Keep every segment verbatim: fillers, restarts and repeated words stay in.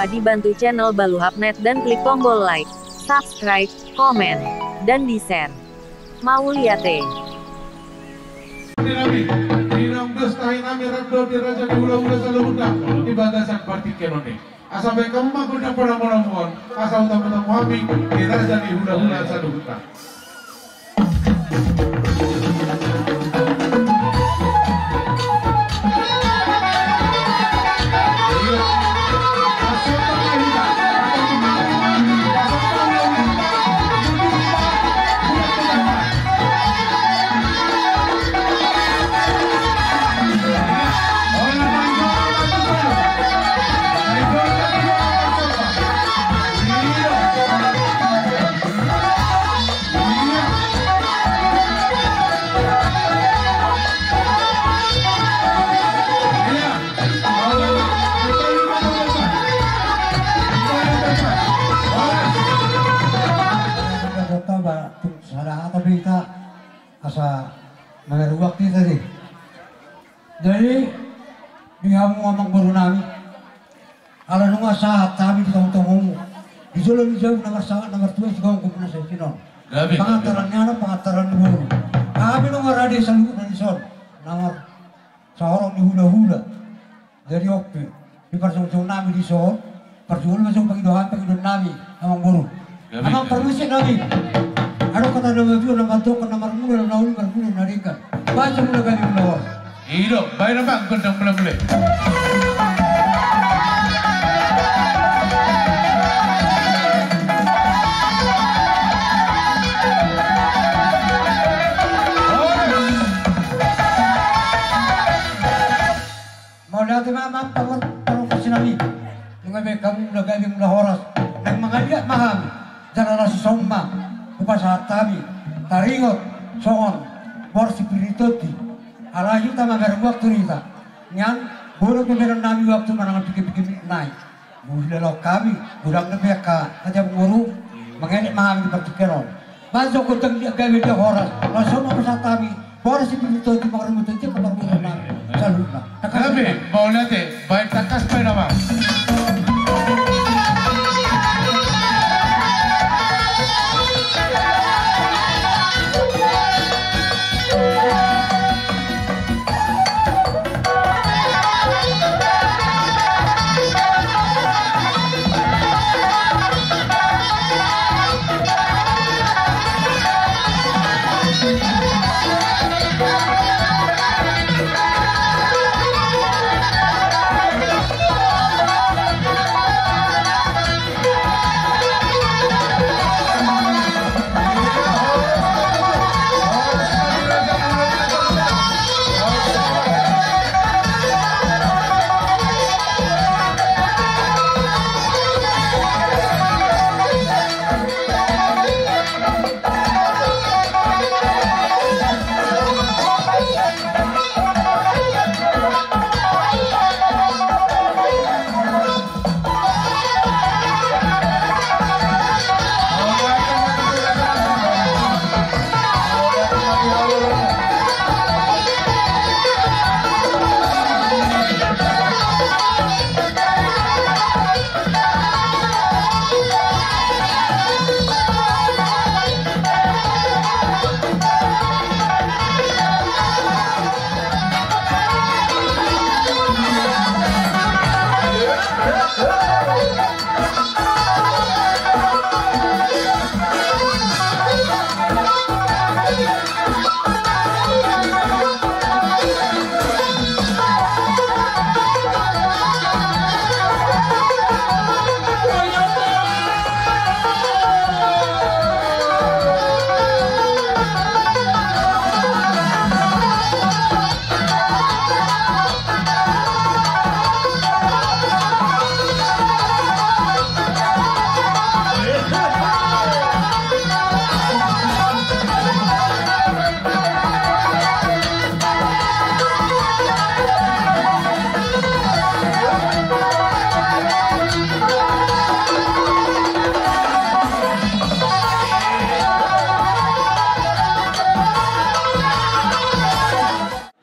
Dibantu channel Baluhap Net dan klik tombol like, subscribe, komen, dan di-share. Mauliate. Di nami, di naung dos tahi nami rap dohot di raja ni hulahula saluhutna di bagasan partingkian on i. Asa baen hamu ma gondang panambonaboan, asa hutamu-tamu hami di raja ni hulahula saluhutna. Asa mamereng waktu i tadi. Jadi di hamu amangboru nami, ala nunga sahat hami di tongatongamu, di jolo ni jabu na marsahat na martua i, sigomgom na saisinon. Pangantaran ni anak, pangantaran ni boru. Hami nunga rade saluhutna dison na marsaorong ni hulahula. Jadi on pe, di parjongjong nami dison, parjolo ma jong pangidoan, pangidoan nami, amangboru. Amang parmusik nami. Adong hata na matua na mangatakan, na marmula na uli marmula na denggan. Baen hamu na gabe mula horas. I do, baen amang gondang mula mula. Mauliate ma amang parhobas nami. Nunga baen hamu na gabe mula horas. Naeng mangaliat ma hami. Jala laos dison ma hupasahat hami taringot songon boras sipirit ni tondi. Alai hita mamereng waktu do hita. Nian, boi do pe baenon nami waktu manang pinggan-pinggan nai. Molo dilehon hami godang dope angka hata, amangboru. Mangelek ma hami di partingkian on. Baen hamu gondang na gabe mula horas. Laos dison ma hupasahat hami boras sipirit ni tondi, mangarmuna tondi, mangarmuna nami saluhutna. Gabe, mauliate, baen tangkas baen amang.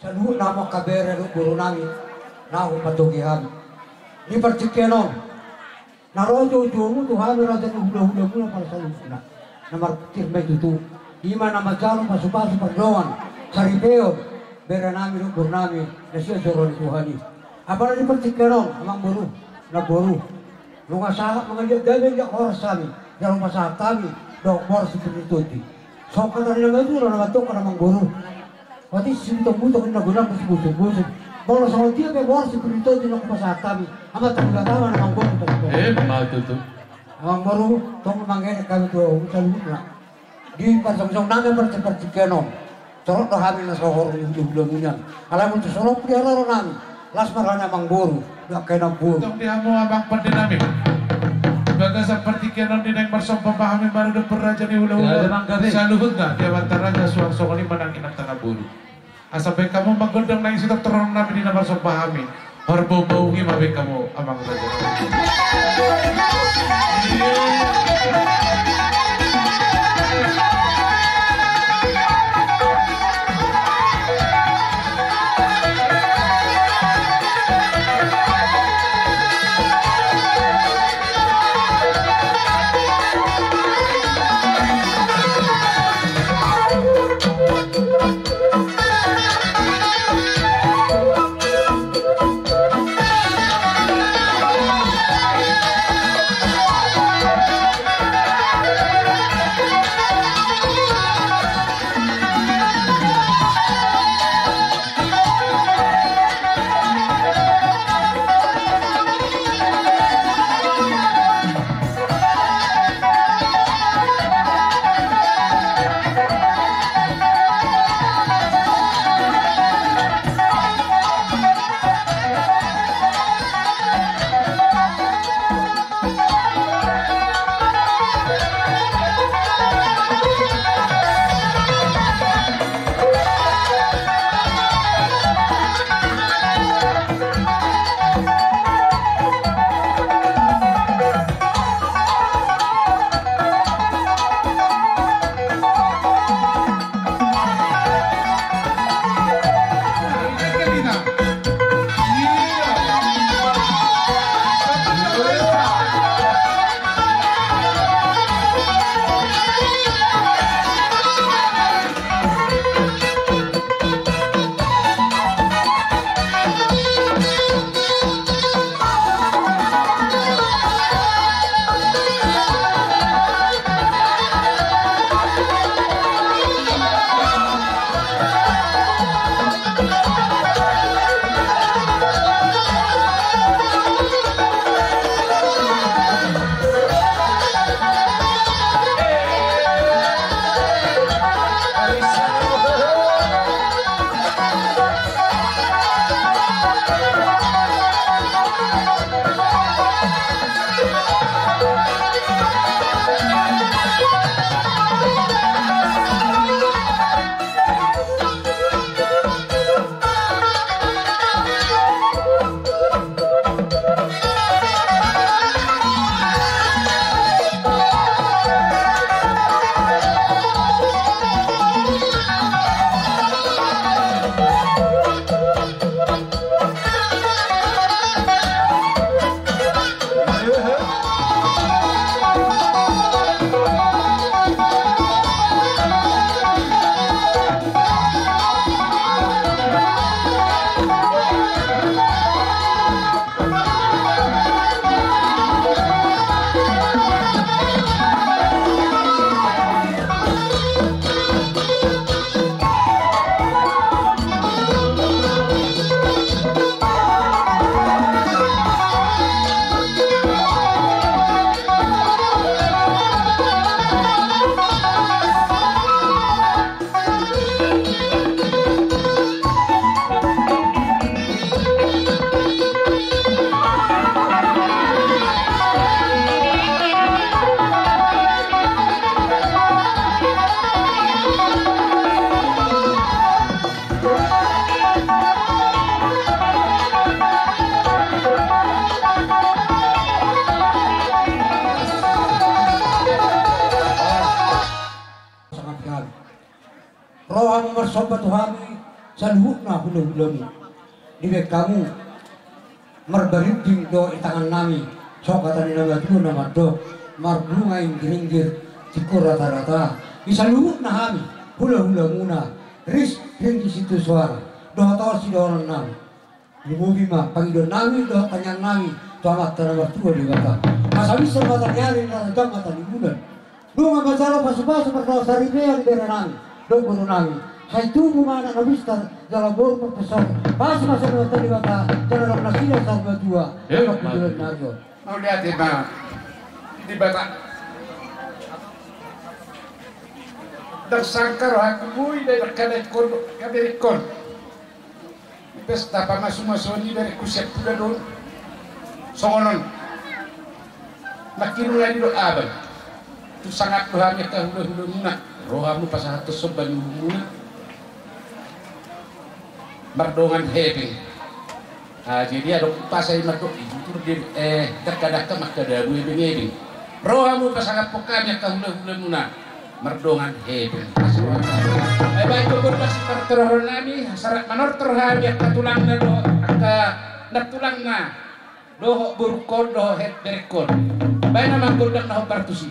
Saluhutna hamu angka bere dohot boru nami na hupatongi hami di partingkian on. Na ro joujomu tu hami raja ni hulahulamuna pala saluhutna. Na marpingkir ma i tutu. I ma na manjalo pasupasu pardongan, saripeon, bere nami dohot boru nami na sian joro ni Tuhan i. Apala di partingkian on, amangboru, namboru, nunga sahat mangaliat dame di horas hami, jala pasahat hami dohot boras ni Pir ni Tondi. Songon hata ni na matua na mandok, amangboru. Berarti sibutonbuton na godang, sibusubusu. Molo songon dia pe boras ni Pir ni Tondi na hupasahat hami, Amanta Debata ma na manggohi pasahat. Emma tutu. Amangboru, tong mangelean hami tu saluhutna. Di parjongjong nami parti-, partingkian on. Torop do hami na so horong di hulahula nian. Alai molo tu so ro pudi haroro nami, las ma roha ni amangboru dohot angka inangboru. Tong di hamu amang pande nami. Di bagasan partingkian on di naeng marsomba ma hami maradophon raja ni hulahula. Ya, Amang Gabe. Saluhutna di amanta raja, suang songon i ma nang inanta namboru. Asa baen hamu ma gondang naeng sitortoron nami di na marsomba hami. Parboaboa i ma baen hamu amang raja. Ro hamu marsomba tu hami saluhutna hulahulam. Dibaen hamu marbarinding do i tangan nami. Songon hata ni na matua na mandok, marbunga inggiringgir, tingko ratarata. Di saluhutna hami, hulahulamuna, Ris Ringgit Sintusoar, dohot on sidohononnami. Lumobi ma pangidoannami dohot tangiangnami tu Amanta na martua Debata. Asa bisa mata ni ari na rajang mata ni bulan. Nunga manjalo pasupasu mardongan saripeon di berenami dohot borunami. Sai tubu ma anak na bistar jala boru marpesoran. Pasupasu ni Amanta Debata jala dok nasida saur matua. Dok di bulan na ari on. Mauliate ma Debata. Ndang sangkap rohangku boi dapot angka dainhon, angka berenghon. Di pesta pamasumasuon i berengku sian Pudaon songon on. Nangkin nunga didok abang, tung sangap do hami angka hulahulamuna, ro hamu pasahathon somba ni uhumuna mardongan hepeng. Ah, jadi adong umpasa i mandok, i tutur di, eh, dakka-dakka mangkadabu ebeng-ebeng. Ro hamu pasangaphon hami angka hulahulamuna mardongan hepeng. Eh, baen do gondang sitortorhononnami, sarat manortor hami angka tulangna dohot angka nantulangna dohot borungkon dohot berengkon. Baen amang gondang na hombar tusi.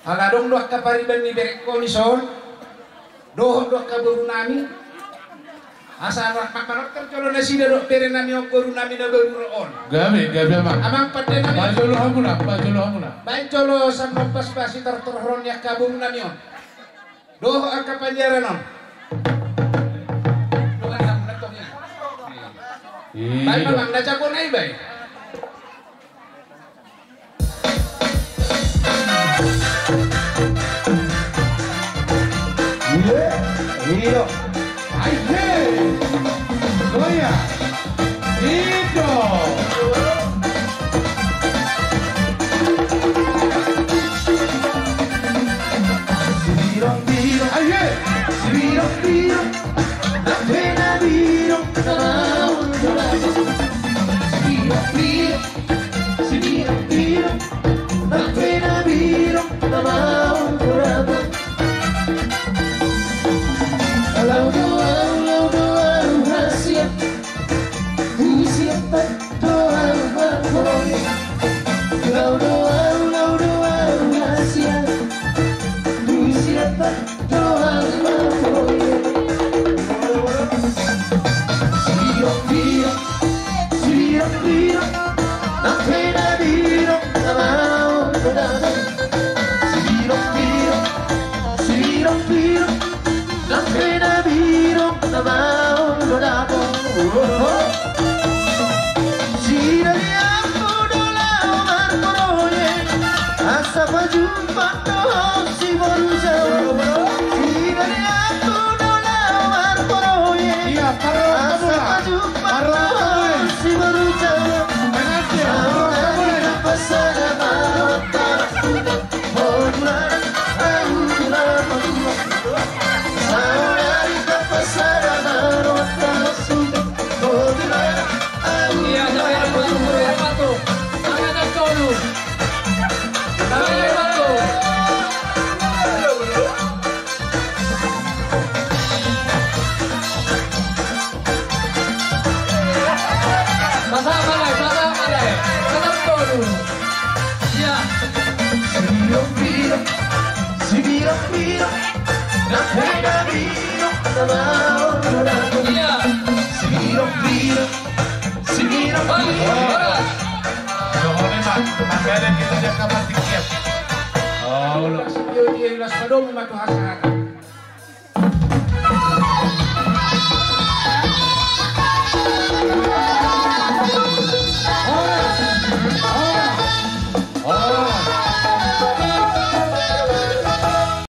Ala adong do angka pariban ni berengkon i son. Dohot do angka boru nami. Asa ma-, ma-, manortor jolo nasida dohot bere nami on, boru nami na baru ro on. Gabe, gabe, amang. Amang pande nami. Pajolo hamuna, pajolo hamuna. Baen jolo sian na ombas, ba sitortorhon ni angka boru nami on dohot angka panjaran on. Dongan hamuna tong i. Iya. Baen, amang, na jago na i, baen. Iya, iya. Ayo. Goyang. Ido. Sibirong-birong. Ayo. Sibirong-birong. Nang pe na birong, na maol do dapot. Sibirong-birong. Sibirong-birong, nang pe na birong, na maol do dapot. Laho do ahu, laho do ahu hasian, husian do ahu marproyek. Laho do ahu, laho do ahu hasian, husian do ahu marproyek. Sibirong-birong, sibirong-birong, nang pe na birong, na maol do dapot. Sibirong-birong, sibirong-birong, nang pe na birong, na maol do dapot. Sidalianmu do laho marproyek, asa pajumpang dohot si boru Jawa. Sidalianmu do laho marproyek, asa pajumpang dohot si boru Jawa. Saonari na pasada ma rohanta. Iya, saudara Batu, Batu. Tangan atas dulu. Tangan atas dulu. Pasahat ma lae, pasahat ma lae. Pasahat ma lae. Iya. Sibirong-birong, sibirong-birong, nang pe na birong, na maol do dapot. Iya. Sibirong-birong, sibirong-birong. Horas. Songon i ma, mangkadan kita jangka panjang. Oh, ulas. Iyo, iyo, ulas padomu ma tu hasahatan.